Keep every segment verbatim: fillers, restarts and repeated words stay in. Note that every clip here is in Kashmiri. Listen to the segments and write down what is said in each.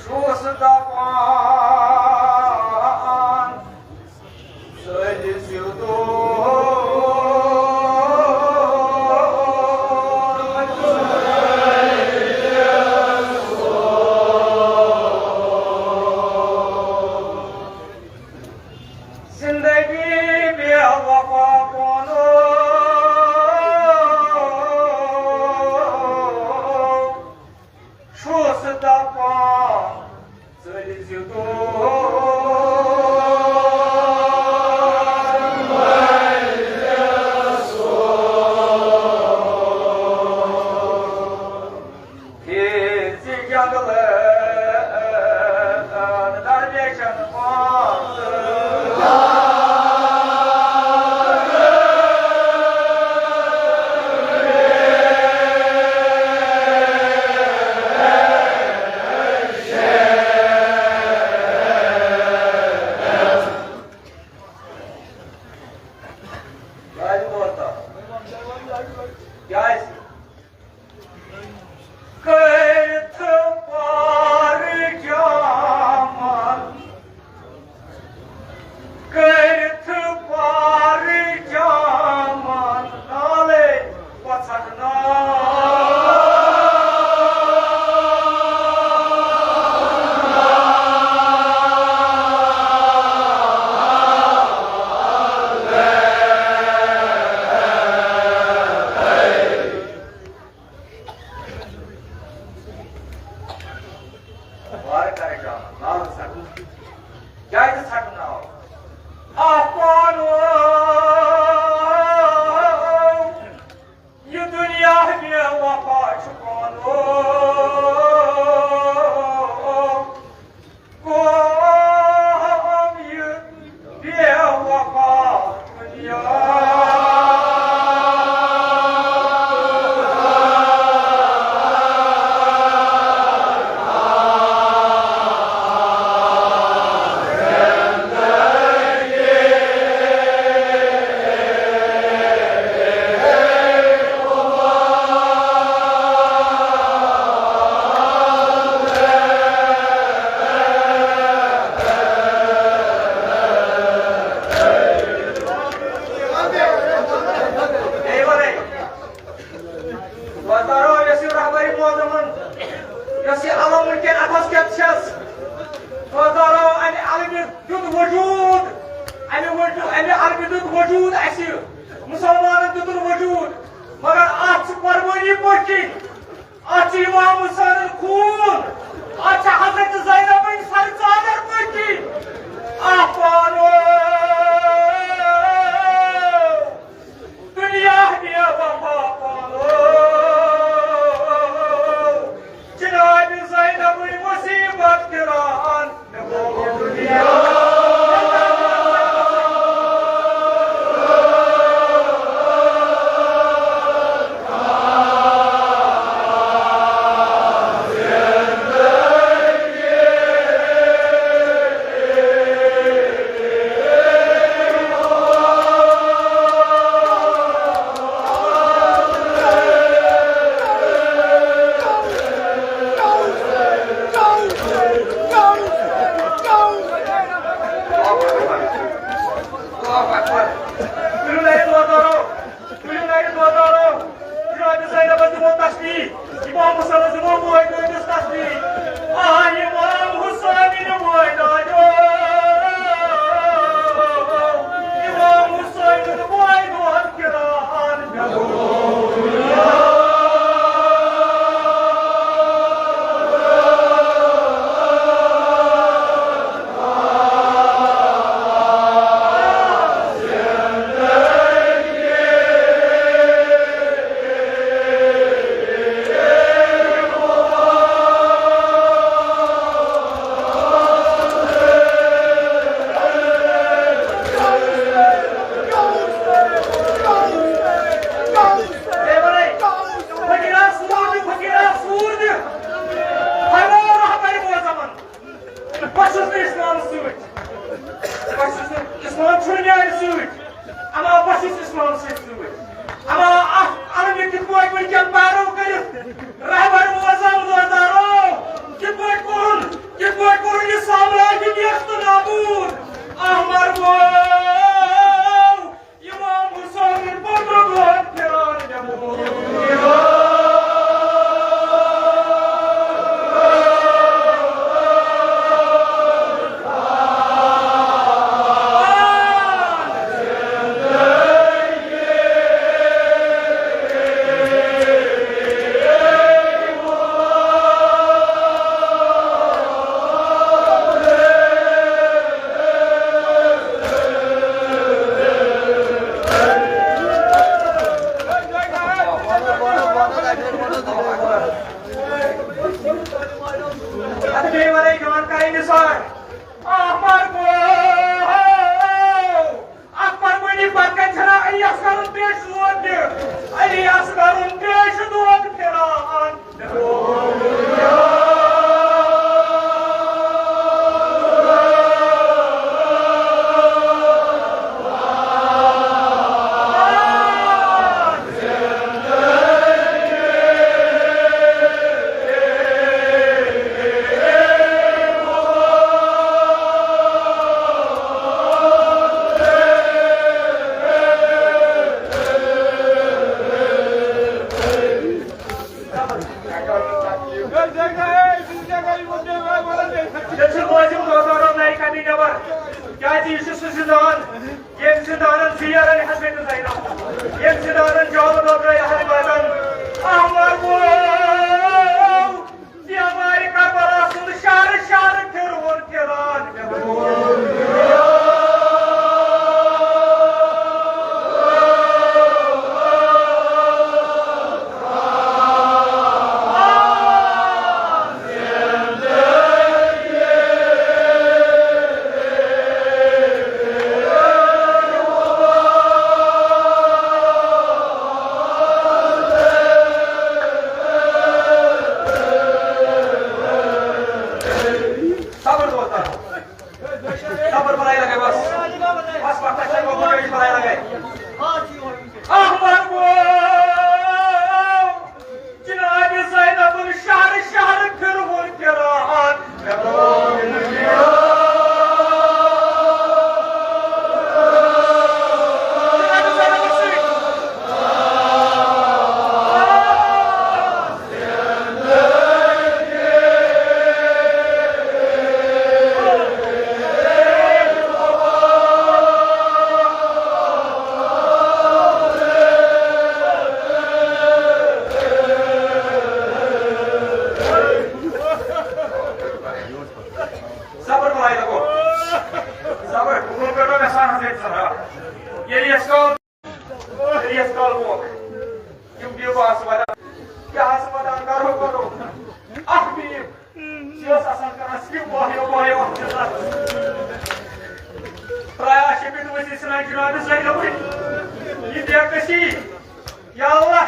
چھُس دپان، ژٔلۍ زیو دور۔ زندگی بے وفا بنو۔ چھُس دپان، ژٔلۍ زِ دور۔ پھِر زِ جنگلہٕ درویشن پانٛژھ۔ کٔرِتھ پار جامن، کٔرِتھ پار جامن، نالے پژھکھ نار۔ وارٕ کارٕ جان، ناو ژھٹُن۔ کیٛازِ ژھٹُن ناو؟ آہ پانو، یہِ دُنیا بے وفا چھُ پانو۔ قوم یہِ بے وفا دُنیا۔ دوستارو، یۄس یہِ رہبری معظمن، یۄس یہِ علم وٕنکیٚن اَتھس کٮ۪تھ چھَس، دوستارو، اَمہِ علمہِ دیُت وجوٗد، اَمہِ وجوٗد، اَمہِ علمہِ دیُت وجوٗد اَسہِ، مُسلمانن دیُتُن وجوٗد، مگر اَتھ چھِ قۄربٲنی پٔتۍ کِنۍ۔ اتھ چھُ امام حسینُن خوٗن، اتھ چھِ حضرت زینبٕنۍ سر ژادر پٔتۍ کِنۍ۔ آہ پانو، دُنیا بے وفا پانو، جناب زینبٕنۍ مصیبت کران۔ پانٛژھ چھُنہٕ میٛانہِ سۭتۍ، اما بہٕ چھُس اِسلام سۭتۍ سۭتۍ۔ اما اکھ علم یہِ کِتھ پٲٹھۍ وٕنکٮ۪ن پیرو کٔرِتھ، رہبر معظم روزدارو، کِتھ پٲٹھۍ کوٚرُن، کِتھ پٲٹھۍ کوٚرُن یہِ سامراج نیست و نابود؟ احمر گوٚو امام حسین پتر گوٚو پھران مےٚ گوٚو۔ اَتھ بیٚیہِ وَرٲے جان کَرٕنۍ نثار۔ احمر گوٚو اکبر غنی پتہٕ کَتہِ چھَنا علی اصغرُن پیش دود تہِ؟ علی اصغرُن پیش دود پھِران۔ ییٚتہِ چھُ لٲزِم روزان نَیہِ قدٕے نٮ۪بر، کیٛازِ یہِ چھُ سُہ زِندان، ییٚمۍ زِندانن زیٖر أنۍ حضرت زینب، ییٚمۍ زِندانن جالہٕ دۄدرٲے اہلِ بدن۔ احمر گوٚو دیوارِ کربلا سُنٛد شہر شہر پھِروُن پھِران۔ صبر دوستو، صبر بنائی رکھے بس۔ بس وقت اچھا کو بنائی رکھے۔ احمر گوٚو جناب زینب شہر شہر پھِروُن پھِران۔ صبر بھائی لگو۔ صبر، حکم کرو میں سان حضرت صاحب۔ یہ لیے اس کو، یہ لیے اس کو وہ۔ یِم بیٖبہٕ آسہٕ وَدان، کیٛاہ آسہٕ وَدان، کَرو، کَرو۔ اَکھ بیٖب، یہِ ٲس آسان کَران سِکِپ، بایو، بایو، اَتھ چھِ آسان۔ ترٛایہِ آسہِ یہِ پٮ۪ٹھ ؤسِتھ سِنان جِنابِ زینبٕنۍ۔ یہِ بے کسی، یا اللہ،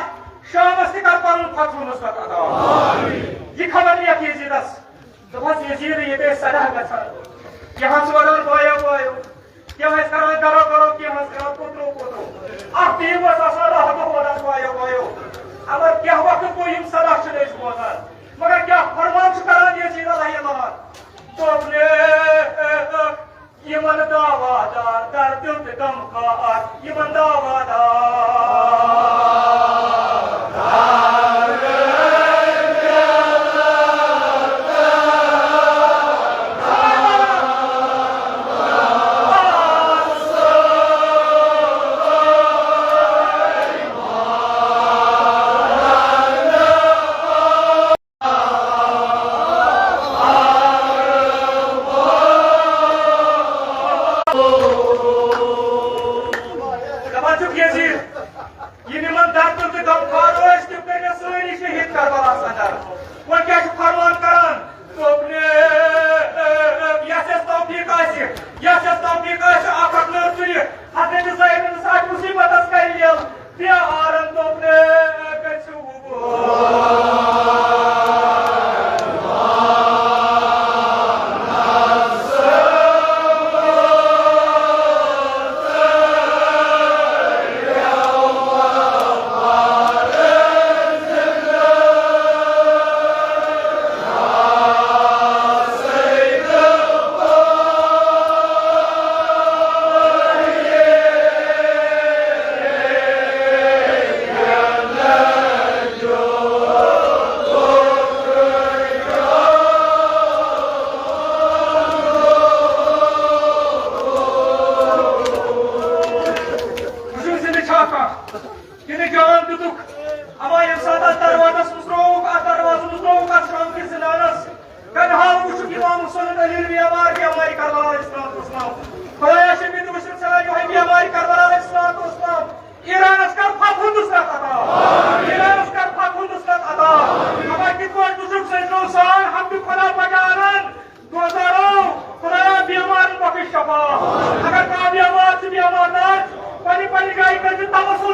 شامَس تہِ کَر پَنُن فتح نصرت عطا۔ یہِ خبر نِیَکھ یزیٖدَس۔ دوٚپہَس، یزیٖد، ییٚتہِ ٲسۍ سَداہ گژھان۔ کینٛہہ ٲسۍ وَدان، بایو، بایو۔ کینٛہہ ٲسۍ کران گرو گرو، کینٛہہ ٲسۍ کران پُترو پُترو۔ اکھ ٹیٖم ٲس آسان راہ دۄہ وَدان، بایو بایو۔ اگر کینٛہہ وقت گوٚو، یِم سَداہ چھِنہٕ أسۍ بوزان۔ مگر کیٛاہ فرمان چھُ کران یزید علیہ السلام؟ دوٚپنَکھ، یِمن دعویٰ دار در دِل تہٕ غمخوار، یِمن دعویٰ دار۔ دَپان چھُکھ یزید، یِم یِمن دردن تہٕ غمخوار ٲسۍ، تِم کٔرۍ مےٚ سٲری شہیٖد کربلاہس اندر۔ وۄنۍ کیٛاہ چھُ فرمان کران؟ دوٚپنَکھ، یَس یَس توفیٖق آسہِ، یَس یَس توفیٖق آسہِ، اکھ اکھ نٔر تُلہِ، حضرت زینبس آسہِ مُصیٖبتس کرِ یَل، بے عارم دوٚپنَکھ، گژھِو۔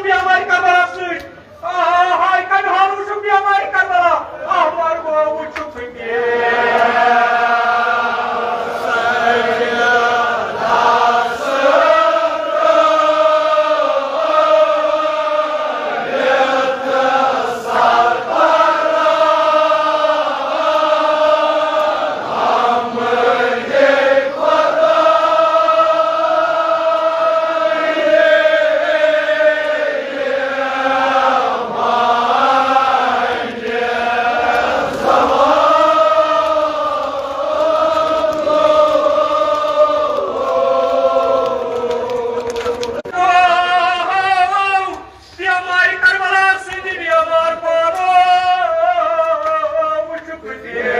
بیمارِ کربلا سۭتۍ۔ آہا، ہاے، کمہِ حال وٕچھُکھ بیمارِ کربلا؟ احمر گوٚو وٕچھُکھ فقیٖر۔ بیمارِ کربلا سٕنٛدِ بیمار پانو وٕچھُکھ تہِ۔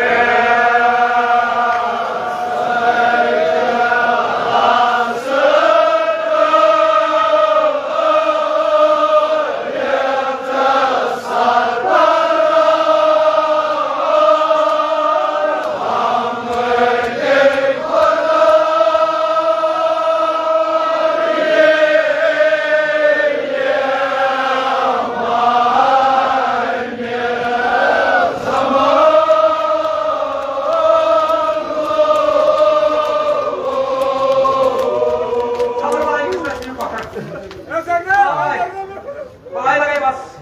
بلاے لگے بس۔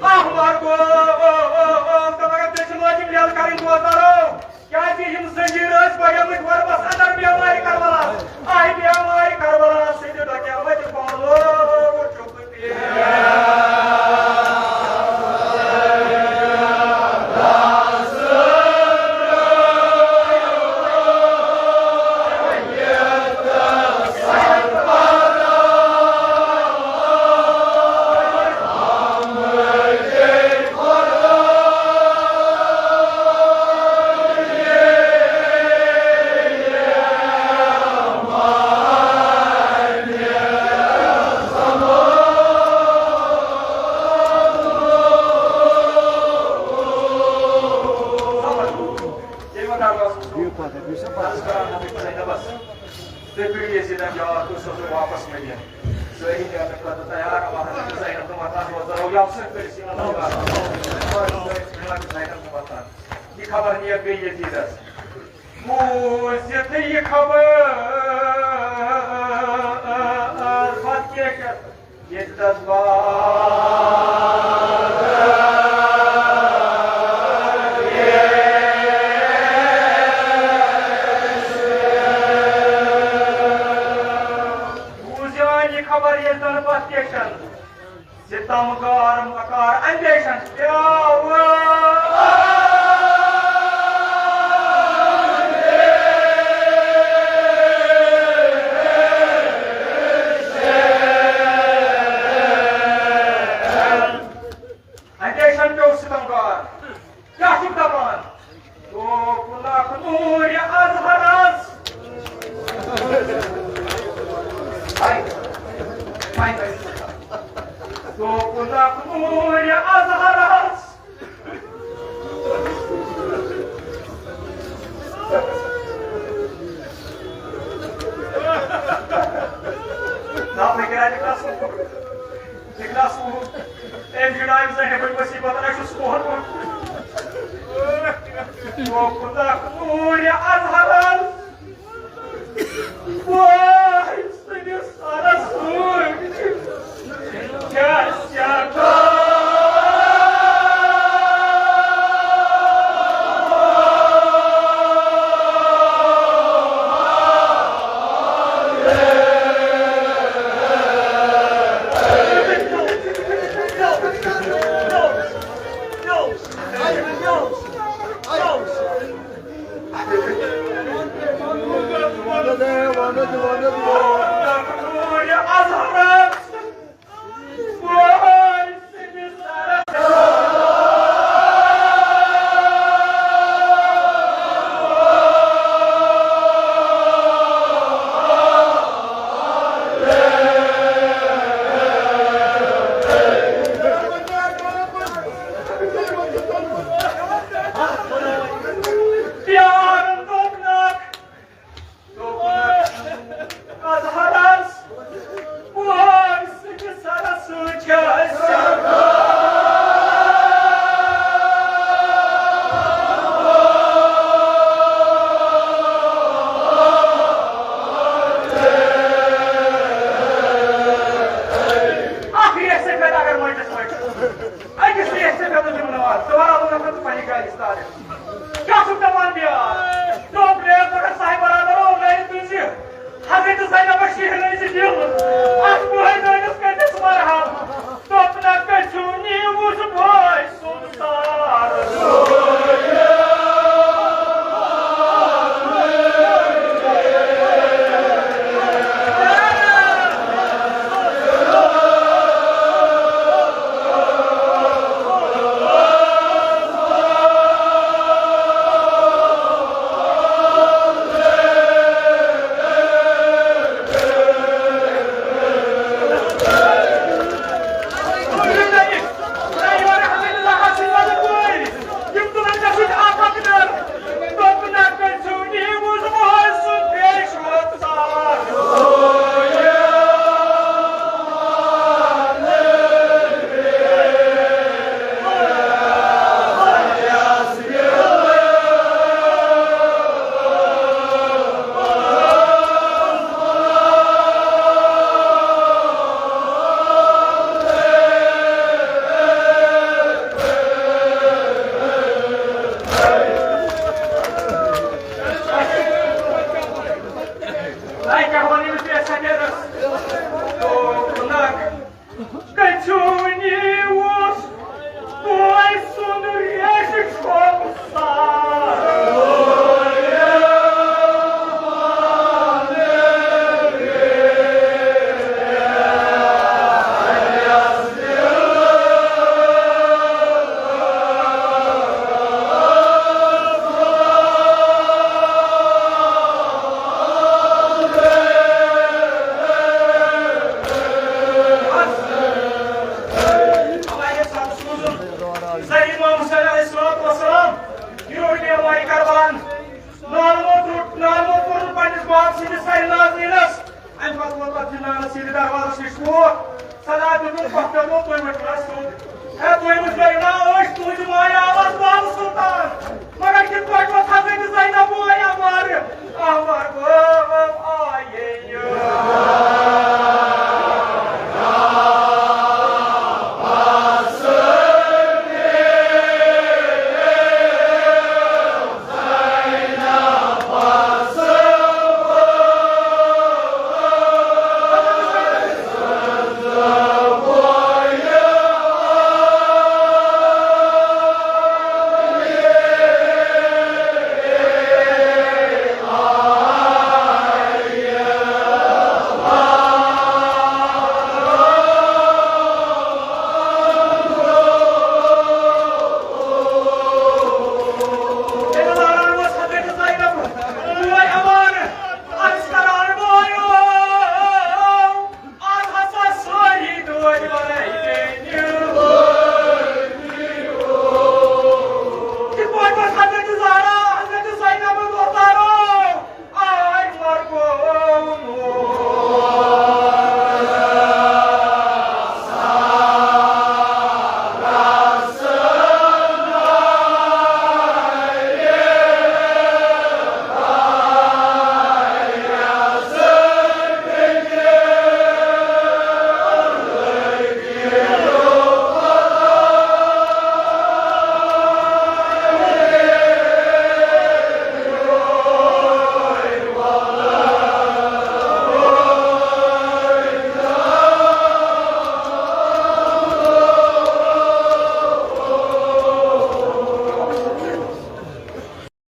احمر گوٚو، او، او، او، او، تہٕ مگر تیٚلہِ چھِ لٲجِم لیل کرٕنۍ دوستارو۔ کیازِ یِم زنجیٖر ٲسۍ بَڑیمٕتۍ غربس اندر بیمارِ کربلا۔ آے بیمارِ کربلا سٕنٛدِ ڈۄکیمٕتۍ پانو وٕچھُکھ تہِ۔ تُہۍ کٔرِو یہِ زِنٛدٕ یاد، تُہۍ سوزو واپس مدینہ۔ سٲری نیرنہٕ خٲطرٕ تیار، اللہ تعالیٰ چھُ زینب تہٕ مکان روزدار، یا سٲری کٔرِو سیٖنَس منٛز واتان۔ سٲری کٔرِو زینب تہٕ مکان۔ یہِ خبر نِیَکھ بیٚیہِ یزیٖدس۔ بوٗزِتھ یہِ خبر پتہٕ کیٛاہ کَرٕ؟ ییٚتہِ تَس بار بوٗزِوان یہِ خبر ییٚلہِ زَن پَتھ کیٛاہ چھَنہٕ ستم گار مکار اندیشن پیاوان۔ اندیشن پیوٚو ستم گار۔ کیٛاہ چھُکھ دَپان؟ دوٚپُن اکھ نوٗرِ اظہرس۔ ہاے، ہاے، ہاے۔ دوٚپُن اکھ نوٗرِ اظہرس۔ نا، مےٚ کیٛاہ اَتہِ کَتھ سُہ؟ مےٚ کیٛاہ سُہ؟ أمۍ چھُ ڈاے زٕ ہیٚبٕلۍ مُصیٖبت، اَسہِ چھُ سُہ کوٚرمُت۔ دوٚپُن اکھ نوٗرِ اظہرس۔ وای، سٲنِس سرس سۭتۍ کیٛاہ سیاہ پیارن دوٚپنکھ، دوٚپنکھ، اے کیٛاہ وَنہٕ أمِس بے سفیدس؟ او خۄدا، کٔژِونی اوس بوے سُنٛد ریشہِ چھوٚمب سار۔ زِ امام حسین علیہ الصلوۃ والسلام، یہِ روٚٹ یہِ وارِ کربلاہن۔ نالمو تُل، نالمو کوٚرُن پننِس باب سٕنٛدِس سارِ نازنیٖنس۔ امہِ پتہٕ ووت پتہٕ نانس ییٚلہِ دروازس نِش ووت، صدا دیُتُن، پتھ پٮ۪ٹھ ووت، تُہۍ ؤتھِو حظ سیوٚد۔ ہے، تُہۍ وٕچھو نا، أسۍ تُہنٛدِ مایہِ آواز باب سلطان۔ مگر کِتھ پٲٹھۍ ووت حضرت زینب بوے اَمارٕ؟ اَمار گوٚو